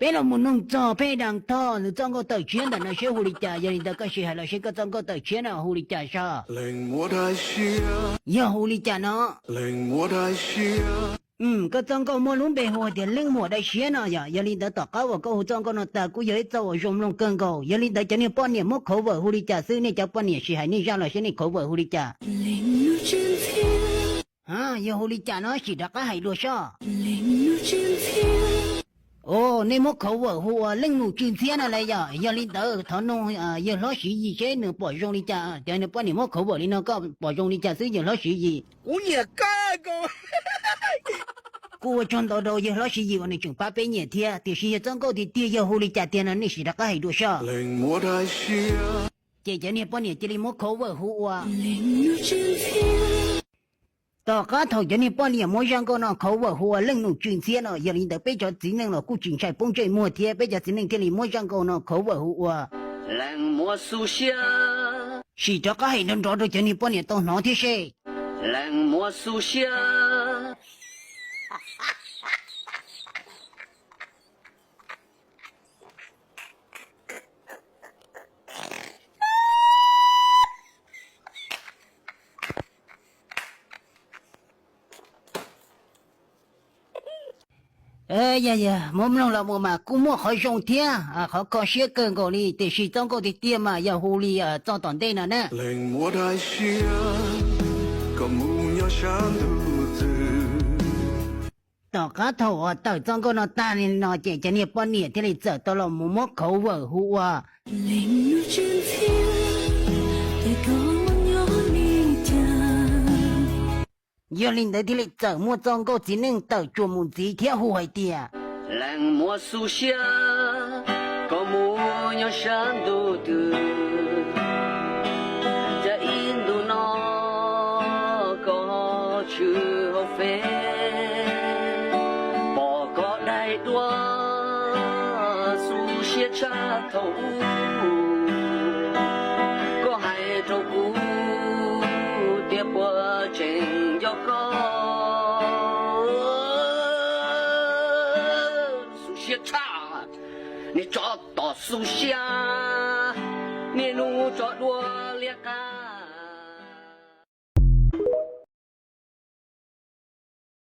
Peb los mus noog txog Phej Dam Thoj nws txoj nkauj tawm tshiab ntawm no seb hu li cas, yog li ntawd koj sim hais los seb koj txoj nkauj tawm tshiab no hu li cas soj. Yog hu li cas no? Koj txoj nkauj muaj lub npe hu hais tias Leej Muam Dai Siab no yom. Yog li ntawd tom qab uas koj hu txoj nkauj no tag kuj yog ib txoj uas zoo mloog kawg nkaus. Yog li ntawd cov niag poj niam muab cover hu li cas xwb, nej cov poj niam sim hais nej zaj los seb nej cover hu li cas. Yog hu li cas no sim rov qab hais dua soj. Nej muab cover hu ua Leej Nus Tsw Ntxhiab no las yom. Yog li ntawd thov noog yawg hlob Siv Yis seb nws pom zoo li cas. Cov niag poj niam muab cover li no koj pom zoo li cas xwb yawg hlob Siv Yis? Kuj ua tsaug ntau rau yawg hlob Siv Yis uas nws tseem pab peb nyiam thiab, tiam sis yog txoj nkauj tiag tiag yog hu li cas tiag no nej sim rov qab hais dua soj. Ces cov niag poj niam cia li muab cover hu ua Tom qab thaum cov niag poj niam muab zaj nkauj no cover hu ua Leej Nus Tsw Ntxhiab no, yog li ntawd peb cov txiv neej los kuj tsis ntshai poob ntsej muag thiab, peb cov txiv neej thiaj li muab zaj nkauj no cover hu ua Leej Muam Xu Siab. Sim rov qab hais nrov nrov rau cov niag poj niam tau hnov thiab seb. Leej Muam Xu Siab. Yog yog muab mloog los mus mas kuj muaj qhov zoo thiab qhov kho siab kawg nkaus li, tiam sis txoj nkauj tiag tiag mas yog hu li txoj tom ntej no na. Tom qab thaum uas tawm txoj nkauj no tag li no ces cov niag poj niam thiaj li txawm tau los mus muab cover hu ua Yog li ntawd thiaj li txawm muaj txoj nkauj txiv neej tawm tsuas mus ntxiv thiab hu hais tias Leej Muam Xu Siab, koj mus nyob sab ntuj twg, cas ib ntus no koj tshwm hauv fej, pom koj daig duab xu siab tshaj thaum ub, koj hais rau kuv tias puas tseem nco koj. Xu siab tshaj, niag tsov tom xu siab, niaj hnub tso duab liab qab.